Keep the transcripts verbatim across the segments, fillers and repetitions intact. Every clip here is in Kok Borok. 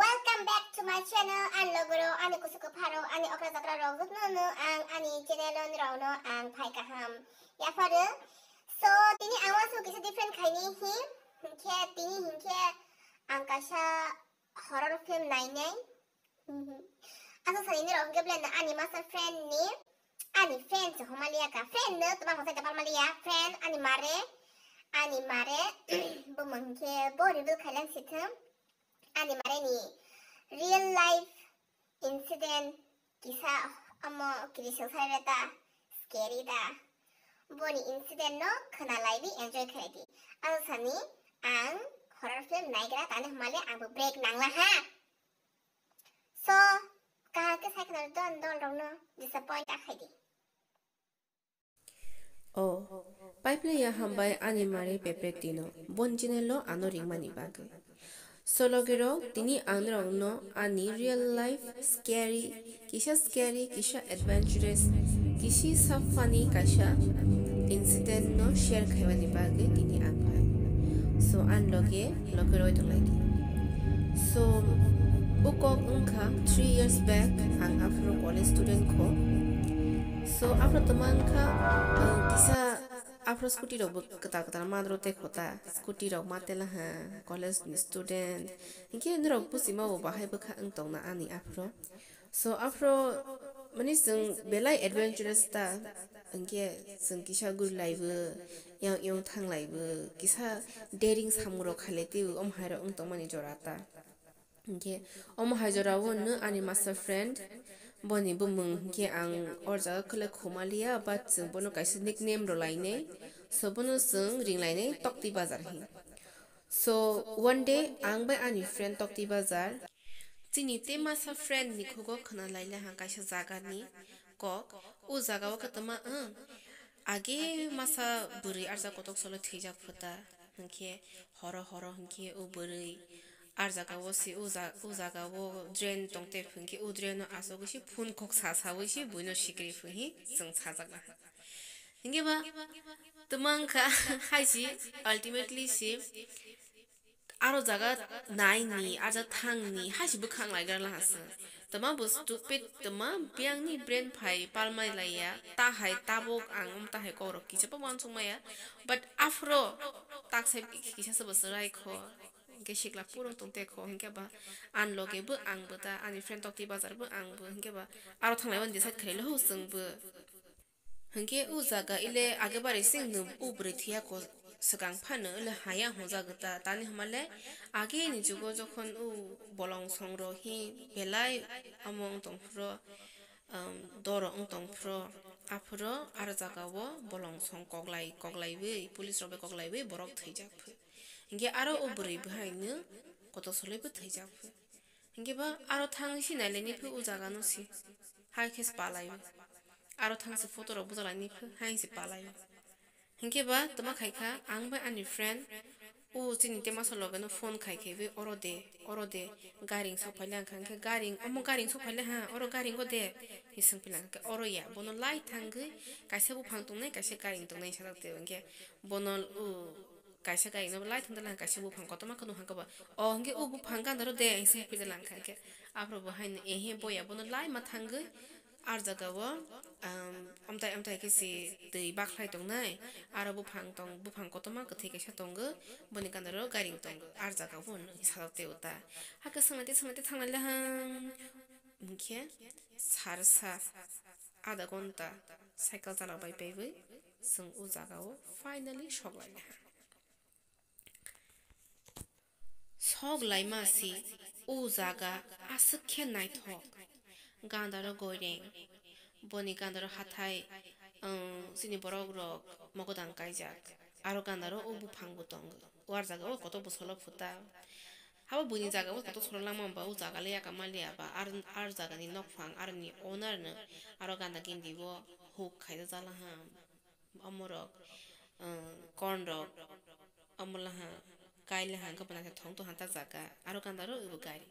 Welcome back to my channel, ani logoro, ani kusuku pharo, ani okra jakra rok no no ang ani channel o nirok no ang phai kaham yapharo. So tini ang wansuk kisa different khaini hi, hinkhe tini hinkhe ang kaisa horror film nainai. Asa sani nirok hinkhe belai no ani masa friend ni, ani friend se homaliya ka, friend no toma hosai kapal maliya, friend ani mare, ani mare bumung hinkhe bo reveal khailang sithum. Ani mare ni real life incident kisa, omo kiri sengsa reta scary da. Boni incident no khna lai di, enjoy khlai di. Asa sani ang horror film naigra tani hmale ang bo break nangla ha. So kaham khe sai khna don dol rok no disappoint ta khai di. Oh, pipeline ya hambai ani mare pepe tino, bon channel lo ano ringmani bagwi. So logirok, tini ang norokno ani real life scary, kisa scary, kisa adventurous, kisi sa funny kaisa incident no share khaimani bagwi tini ang phai. So ang loge loge roi tonglai di. So o kok wngkha three years back, ang aphuru college student kho. So aphuru tongma wngkha, uh, kisa aphuru scooty rok bo kwtal kwtal madro te khota, scooty rok ma tela ha, college ni student. Hinkhe norok buchima bo bahai bwkha wng tongna ani aphuru. So aphuru mani chwng belai adventurous ta, hinkhe chwng kisa guri laibo, yang yang thang laibo, kisa daring samung rok khailai teibo, omo hai rok wng tongmani jora ta. Hinkhe omo hai jora o no ani master friend, boni bumung hinkhe ang or jaga khwlai khumaliya, but chwng bono kaisa nickname rw lainai, so bono chwng ring lainai Tokti Bazar hin. So one day ang bai ani friend Tokti Bazar, chini tei masa friend ni khugo khna lailai ha kaisa jaga ni kok, o jaga o khe tama wng age masa bwrwi arjak kotok solo thwijak phuta, hinkhe horo horo hinkhe o bwrwi ar jaga o se o ja-, o jaga o drain tong te phwnkhe o drain o asugwi se phun kok sa sawi se buino sikri phwhi chwng sajak na. Hinkhe ba twmang kha hai se ultimately se aro jaga nai ni, aja thang ni, hai se bwkhang lai gra la ha se. Tama bo stupid, tama biyang ni brain phai palmai lai ya, ta hai tabuk ang um ta hai kok rok kisa pa uansuk maya, but aphuru tak sai kisa se bo chwrai kho. Hinkhe sikla purung tong te kho, hinkhe ba ani loge bo ang bo ta, ani friend Tokti Bazar bo ang bo, hinkhe ba aro thanglai mani decide khailai ho chwng bo. Hinkhe o jaga ile age bari sing no o bwrwi thiya kho swkang phano ile haya hwnjak ta, tani hwnmale age ni jugo jokhon o bolong song rok hi belai omo wng tong phuru, um, doro wng tong phuru, aphuru aro jaga o bolong song koklai koklaiwi, police rok bai koklaiwi borok thwijak phu. Hinkhe aro o bwrwi bwhaino kotor soloi bo thwijak phu. Hinkhe ba aro thang si nai lai ni phu o jaga no si. Hai khe se palai o. Aro thang si photo rok buja lai ni phu hai se palai o. Hinkhe ba tama khai kha ang bai ani friend o chini tei masa loge no phone khai khai bai oro de, oro de garing sok phai le ang kha. Hinkhe garing, omo garing sok phai le ha, oro garing o de hi swng phai le ang kha. Oro ya, bono lai thangwi kaisa buphang tongnai, kaisa garing tongnai sajak tei o. Hinkhe bono o kaisa garing no lai thang da lang, kaisa buphang kotorma khe nukha khe ba, o hinkhe o buphang gana ro de, ang se phi da lang kha. Hinkhe aphuru bo haino ehe boya bono lai ma thangwi ar jaga o, um, amtai amtai khe se twi bakhlai tongnai, aro buphang tong, buphang kotorma kwthwi kaisa tongo, boni gana ro garing tongo, ar jaga o hwnwi sajak tei o ta. Hakhe swngnaitwi swngnaitwi thanglai le hang, hinkhe sarsa adha ghonta cycle chalok bai paiwi chwng o jaga o finally sok lai le hang. Sok laima si o jaga aswk khe naithok. Gandaro goireng, boni gandaro hathai, um, chini borok rok mogodang kaijak. Aro gandaro o buphang bo tongo. O ar jaga o kotor bosolo phuta. Habo buini jaga o kotor solo langma ba o jaga le yaka maliya ba ar, ar jaga ni nokphang aroni owner no aro ganda gindi o huk khaida jala ham. Omorok, um, corn rok, omo laha, kai laha, hwnkhe bo naithok thong tong ha ta jaga, aro ganda ro ebo gari.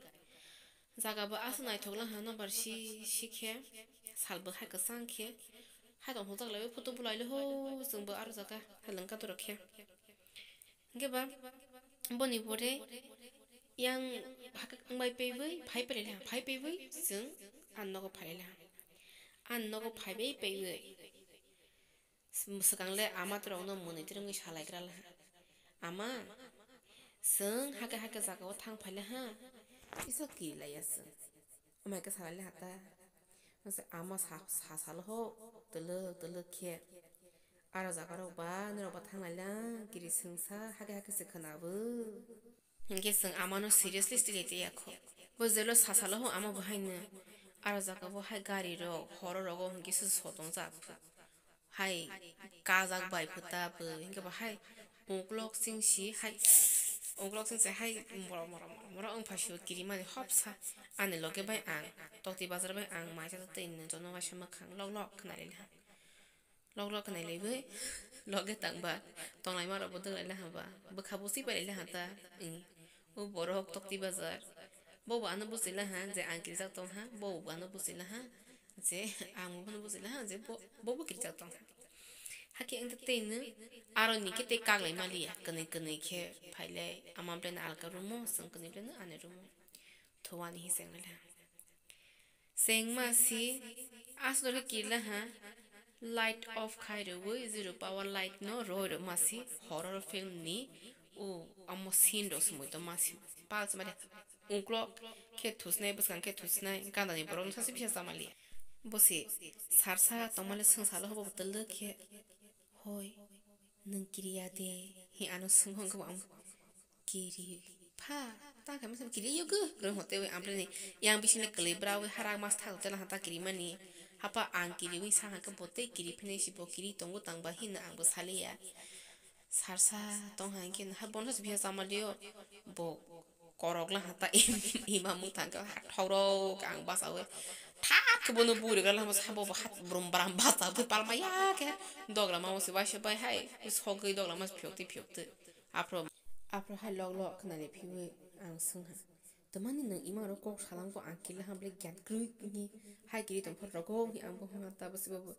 Jaga bo aswk naithok laha, nobar si si khe, sal bo hai kwchang khe, hai tong thok jak lai o photo bulai le ho, chwng bo aro jaga hai lwng ka dorok khe. Hwnkhe ba boni pore Yang hakhe wngbai paiwi phai pailaha, phai paiwi chwng ani nogo phailaha. Ani nogo phaibai paiwi swkang le ama torokno mwnwi twrwngwi salaigra laha, "Ama, chwng hakhe hakhe jagao thang phailaha, kisa kirilaiya chwng." Ama khe salailaha ta. Ama sa-, sa salo ho twlwk twlwk khe. Aro jaga rok ba, norok ba thang lai lang, kiri swngsa, hake hake se khwna bo. Hinkhe chwng amano seriously stilai tei ya kho. Bo jelo sasalo ho ama bo haino. Aro jaga bo hai gari rok, horo rogo hinkhe se sotong jak phu. Hai kajak bai phu ta bo, hinkhe bo hai uklok chingsi hai, uklok chingsi hai moro, moro, moro, moro wng phai sio kirimani hopsa. Ani loge bai ang, Tokti bazar bai ang maisa tei nw jono waisa mwkhang lok lok khwnai lai ha. Lok lok khwnai laiwi loge tangba tonglaima rokbo dwng lai laha ba, bwkha bo si pai lai laha ta. Wng, o borok Tokti bazar, bobo ano buchi laha je ang kirijak tong ha, bobo ano buchi laha je ang bono buchi laha je bo, bobo kirijak tong ha. Hakhe wng tei no aro ni khe tei kak lai ma liya, kwnwi kwnwi khe phai lai, ama ble no alka room o, chwng kwnwi ble no ani room o. Thowani hi cheng lai laha. Chengma si aswk khe kirila ha, light off khai rwui, zero power light no roi rwma si horror film ni o omo scene rok se muitu ma si pal se mare. Uklok khe thusnai, bwskang khe thusnai, ganda ni borok no sachi bisa chama liya. Bo se sarsa tongma le swng salo hobo bwtwlwk khe, "Hoi, nwng kiriya de?" hi ano swng hwnkhe bo ang kiri pha, ta khe masa kiri yogo rwng hote oi ample ni yang bising le kwlwi bra oi harak mas thak tela hata kiri mani. Hapa ang kiri wi sa hwnkhe bo tei kiri phine si bo kiri tongo tang ba hin ang bo saliya. Sarsa tong ha hwnkhe ha bono se biya chama liyo bo korok la hata ima mung thang khe thok rok ang basa oi thak khe bono buri gala mo sabo bo hat brum bram basa oi palma ya khe dogla ma se waisa bai hai sogwi dogla ma phiyok twi phiyok twi. Aphro, aphro hai lok lok khwnani phiwi ang swngha, "Twmani nwng ima rok kok salang bo ang kila ham ble gyan kwrwi ni hai kiri tong phar rogo," hi ang bo hwnga ta bwswk bo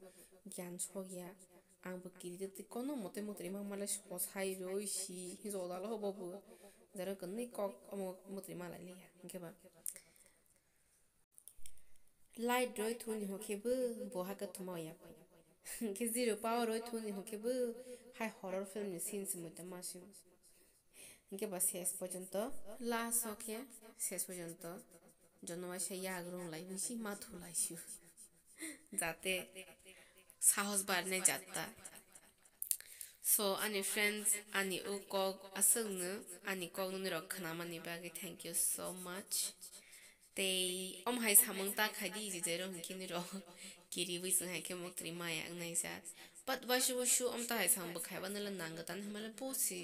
gyan sok ya. Ang bo kiri twi kono mote motri ma male sosai roi si hi jodalo ho bo bo. Jaro kwnwi kok omo motri ma lai liya. Hinkhe ba light roi thuni hokhe bo bo hake thuma ya. Hinkhe zero power roi thuni hokhe bo hai horror film ni scene se muita ma sio. Hinkhe ba ses porjonto, last o khe ses porjonto jono waisa yak rung lai wi si ma thu lai sio. Jate sahos barne jatta. So, ani friends, ani o kok aswkno, ani kok nini rok khwnamani bagwi thank you so much. Tei om hai samung ta khai di, je jero hinkhe nini rok kiriwi chwng hai khe muktrwi maya wngnai jat. But waisa waisa om ta hai samung bo khaiba nila nang gatan hwnmale bo si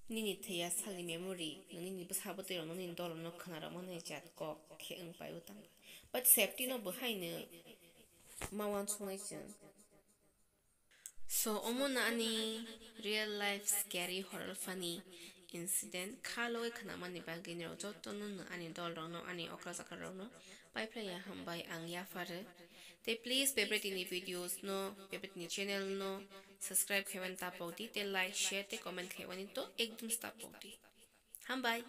nini thwiya sakni memory, nini bwsa bwtwi rok nini dol rok no khwna rok mani jat kok khe wng pai o tang. But safety no bo hai no ma uansuknai chwng. So, omo no ani real life scary horror funny incident kha logoi khwnamani bagwi norok jotono no ani dol rokno, ani okra chakra rokno paiphlaiya hambai ang yapharo. Tei please favorite ni videos no, favorite ni channel no subscribe khaimani tapok di, tei like, share tei comment khaimani to ekdum tapok di. Hambai.